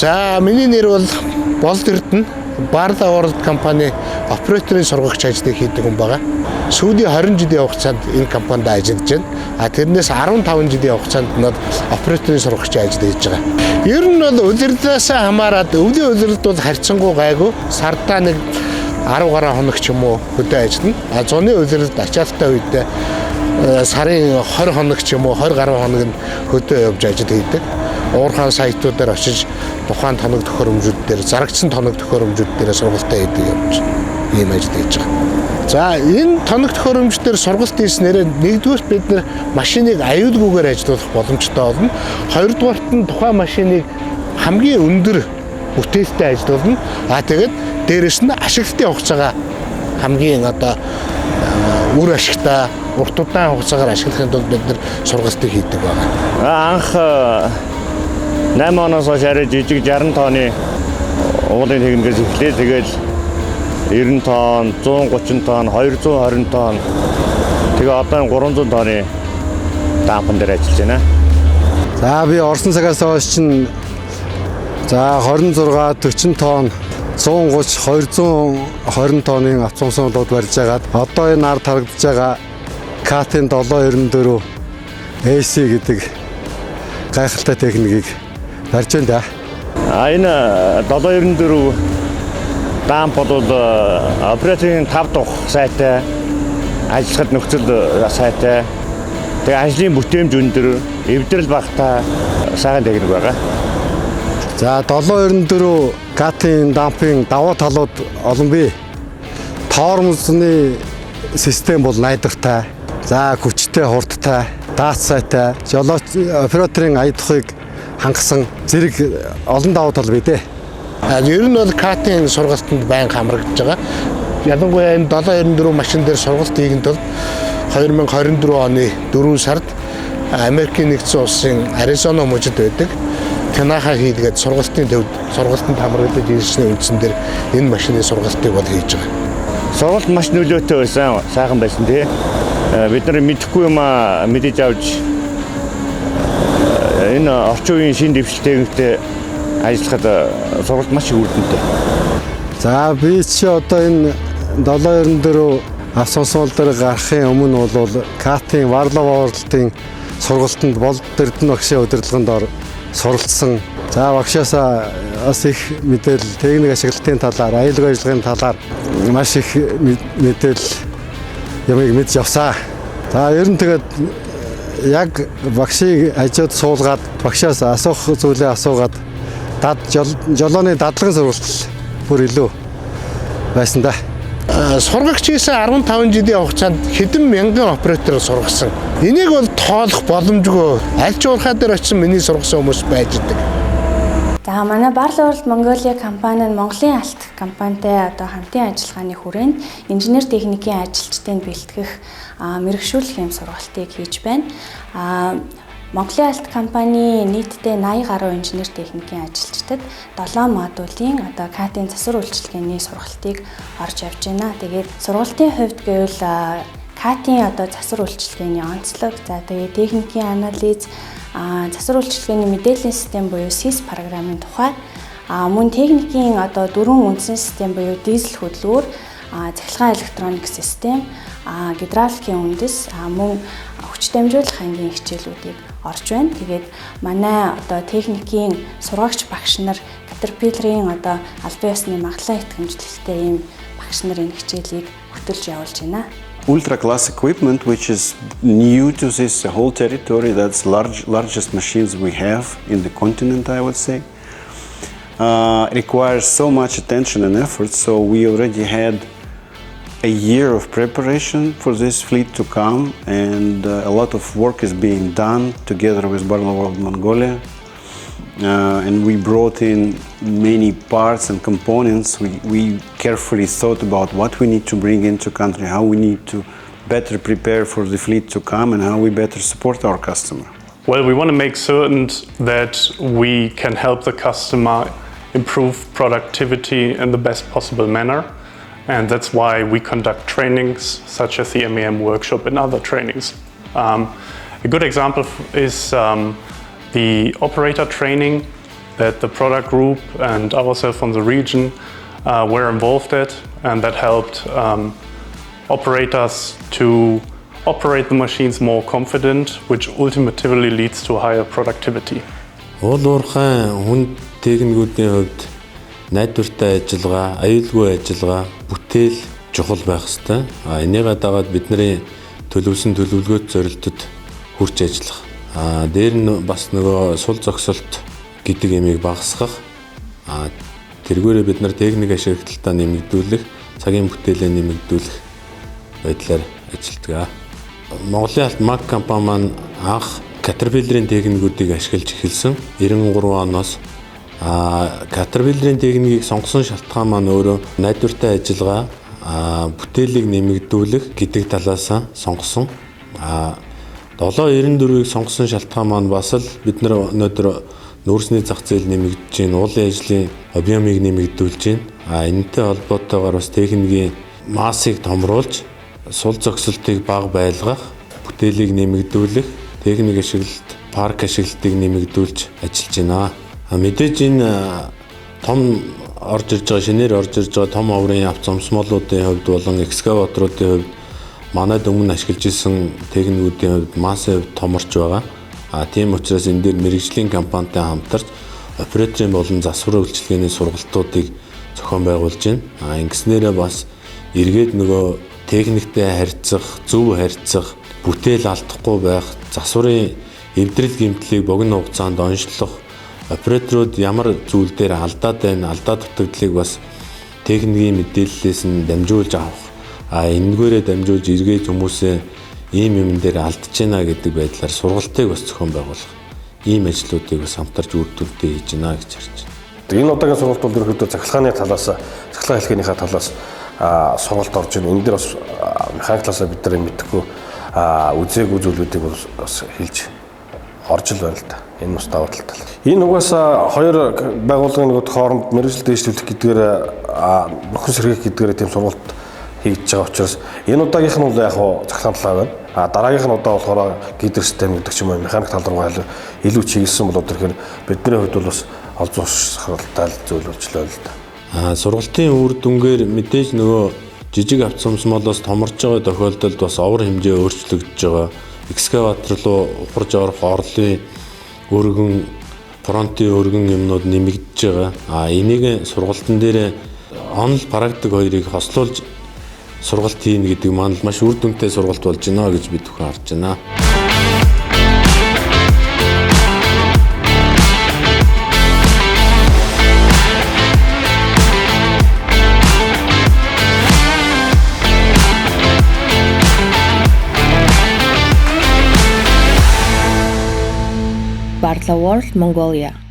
За, миний нэр бол Болд Эрдэнэ, Barloworld компани операторын сургагч ажлыг хийдэг хүн байгаа. Сүүлийн 20 жилийн хугацаанд энэ компанид ажиллаж байна. А тэрнээс 15 жилийн хугацаанд нь операторын сургагчийн ажил хийж байгаа. Ер нь бол улирлаасаа хамаарат, өвлийн улиралд бол харьцангуй гайгүй, сардаа нэг 10 гаруй хоног ч юм уу хөдөө ажиллана. А зуны улиралд ачаалттай үедээ сарын 20 хоног ч юм уу, 20 гаруй хоног нь хөдөө явж ажил хийдэг. Уурхайн сайтуудаар очиж тухайн тоног төхөөрөмжүүд дээр, зарагдсан тоног төхөөрөмжүүд дээр сургалтаа хийдэг явж ийм ажил хийж байгаа. За, энэ тоног төхөөрөмж дээр сургалт хийснээрээ нэгдүгээр бид нар машиныг аюулгүйгээр ажиллуулах боломжтой болно. Хоёрдугаарт нь тухайн машиныг хамгийн өндөр бүтээлтэй ажиллуулна. А тэгээд дээрэс нь ашиглалтын хугацаагаа хамгийн одоо үр ашигтай, урт удаан хугацаагаар ашиглахын тулд бид нар сургалтыг хийдэг байна. Анх 8 оноос хойш арай жижиг 60 тонны уулын техникээс эхлээд, тэгэл 90 тонн, 130 тонн, 220 тонн, тэгээ одоо 300 тонны дампан дээр ажиллаж байна. За, би орсон цагаас хойш чинь за 26 40 тонн, 130, 220 тонны авто сумсуулууд барьж агаад одоо энэ ард харагдаж байгаа Cat-ын 794 AC гэдэг гайхалтай техникийг барьж байна да. А энэ 794 дамп бол операторын 5 дахь сайтай, ажиллахад нөхцөл сайтай. Тэгээ ажлын бүтээмж өндөр, эвдрэл багатай сайхан техник байгаа. За, 794 Cat-ын дампын давуу талууд олон бий. Тормозны систем бол найдвартай. За, хүчтэй, хурдтай, дац сайтай, жолооч операторын ая тухыг хангасан зэрэг олон давуу тал бий дээ. А ер нь бол Cat-ын сургалтанд байнга хамрагдаж байгаа. Ялангуяа энэ 794 машин дээр сургалт хийхин тулд 2024 оны 4 сард Америкийн Нэгдсэн Улсын Аризона мужид байдаг Тенаха хийлгээд сургалтын төвд сургалтанд хамрагдаж ирсний үндсэн дээр энэ машины сургалтыг бол хийж байгаа. Сургалт маш нөлөөтэй байсан, сайхан байсан, тий. Бид нар мэдэхгүй юм а мэдэж авч энэ орчин үеийн шинэ дэвшил техниктэй ажиллахад сургалт маш их үр дүнтэй. За, би чи одоо энэ 794 авто сумсуул дээр гарахын өмнө бол Cat-ын Barloworld-ын сургалтанд Болд Эрдэнэ багшийн удирдлаганд ор суралцсан. За, багшаасаа бас их мэдээлэл, техник ашиглалтын талаар, аюулгүй ажиллагааны талаар маш их мэдээлэл юмыг мэдж авсан. За, ер нь тэгээд яг багшийг хажууд суулгаад, багшаас асуух зүйлээ асуугаад дад жолооны дадлагын сургалт бүр илүү байсан да. Сургагч хийсэн 15 жилийн хугацаанд хэдэн мянган оператор сургасан. Энийг бол тоолох боломжгүй. Аль ч уурхай дээр очисон миний сургасан хүмүүс байж идэг. За, манай Barloworld Mongolia компани нь Монголын алт компанитай одоо хамтын ажиллагааны хүрээнд инженер техникийн ажилчдыг бэлтгэх, мэргэшүүлэх юм сургалтыг хийж байна. Монголын алт компани нийтдээ 80 гаруй инженер техникийн ажилчдад 7 модулийн одоо Cat-ын засвар үйлчилгээний сургалтыг орж явж байна. Тэгээд сургалтын хувьд гэвэл Cat-ын одоо засвар үйлчилгээний онцлог, за тэгээд техникийн анализ, засвар үйлчилгээний мэдээллийн систем буюу SIS програмын тухай, мөн техникийн одоо дөрвөн үндсэн систем буюу дизель хөдөлгүүр, цахилгаан электроник систем, гидравликийн үндэс, мөн хүч дамжуулах ангийн хичээлүүдийг орж байна. Тэгээд манай одоо техникийн сургагч багш нар Caterpillar-ын одоо албан ёсны магадлан итгэмжлэлтэй ийм багш нар энэ хичээлийг хөтөлж явуулж байна. Ultra class equipment, which is new to this whole territory. That's largest machines we have in the continent, I would say. Requires so much attention and effort. So we already had a year of preparation for this fleet to come, and a lot of work is being done together with Barloworld Mongolia. And we brought in many parts and components. We carefully thought about what we need to bring into country, how we need to better prepare for the fleet to come, and how we better support our customer. Well, we want to make certain that we can help the customer improve productivity in the best possible manner. And that's why we conduct trainings such as the MEM workshop and other trainings. A good example is the operator training. that the product group and ourselves from the region were involved at, and that helped operators to operate the machines more confident, which ultimately leads to higher productivity. Уул уурхайн хүнд техникүүдийн хувьд найдвартай ажиллагаа, аюулгүй ажиллагаа, бүтээл чухал байх ёстой. А энийгээ дагаад бидний төлөвлөсөн төлөвлөгөөт зорилтод хүрч ажиллах. А дээр нь бас нөгөө сул зогсолт гэдэг юмыг багасгах. А тэргээрээ бид нар техник ашиглалтаа нэмэгдүүлэх, цагийн бүтээлээ нэмэгдүүлэх байдлаар ажилладаг. Монголын алт МАК компани маань анх Caterpillar-ын техникүүдийг ашиглаж эхэлсэн 93 оноос. Caterpillar-ын техникийг сонгосон шалтгаан маань өөрөө найдвартай ажиллагаа, бүтээлийг нэмэгдүүлэх гэдэг талаас сонгосон. 794-ийг сонгосон шалтгаан маань бас л бид нар өнөөдөр нүүрсний зах зээл нэмэгдэж байна, уулын ажлын объемыг нэмэгдүүлж байна. Энэтэй холбоотойгоор бас техникийн массыг томруулж, сул зогсолтыг бага байлгах, бүтээлийг нэмэгдүүлэх, техник ашиглалт, парк ашиглалтыг нэмэгдүүлж ажиллаж байна. Мэдээж энэ том орж ирж байгаа, шинээр орж ирж байгаа том оврын авто зомсмолуудын хувьд болон экскаваторуудын хувьд манайд өмнө ашиглаж исэн техникүүдийн хувьд массын хувьд томорч байгаа. Тийм учраас энэ дээр мэргэжлийн компанитай хамтарч операторын болон засварын үйлчилгээний сургалтуудыг зохион байгуулж байна. Ингэснээрээ бас эргээд нөгөө техниктэй харьцах, зөв харьцах, бүтээл алдахгүй байх, засварын эвдрэл гэмтлийг богино хугацаанд онцлох, операторууд ямар зүйл дээр алдаад байна, алдаа дутагдлыг бас техникийн мэдээллээс нь дамжуулж авах. Энэгээрээ дамжуулж эргээд хүмүүсээ ийм юм дээр алдаж байна гэдэг байдлаар сургалтыг бас зохион байгуулах. Ийм ажлуудыг бас хамтарч үр дүнтэй хийж байна гэж харж байна. Энэ удаагийн сургалт бол ерөнхийдөө цахилгааны талаас, цахилгаан хэлхийнийхээ талаас сургалт орж байна. Энэ дээр бас механик талаасаа бид нар мэдэхгүй үзээгүй зүйлүүдийг бас хэлж орж л байна л да. Энэ бас давуу талтай. Энэ угаасаа хоёр байгууллагын нөгөө хооронд мэргэжил дэвшлүүлэх гэдгээр нөхөн сэргээх гэдгээр тийм сургалт хийгдэж байгаа учраас энэ удаагийнх нь бол яг хуу цахилгаан талаа байна. А дараагийнх нь удаа болохоор гидер систем гэдэг ч юм уу механик тал руугаа илүү чиглэсэн болоод ирэхээр бидний хувьд бол бас олзуун сахаралтай зүйл болж л байна л да. Сургалтын үр дүнгээр мэдээж нөгөө жижиг авто зомсмолоос томорж байгаа тохиолдолд бас овор хэмжээ өөрчлөгдөж байгаа. Экскаватор руу ухарж орох орлын өргөн, фронтын өргөн юмнууд нэмэгдэж байгаа. Энийг сургалтын дээр онол практик хоёрыг хослуулж сургалт хийнэ гэдэг маань маш үр дүнтэй сургалт болж байна гэж би түүхэн харж байна. Barloworld Mongolia.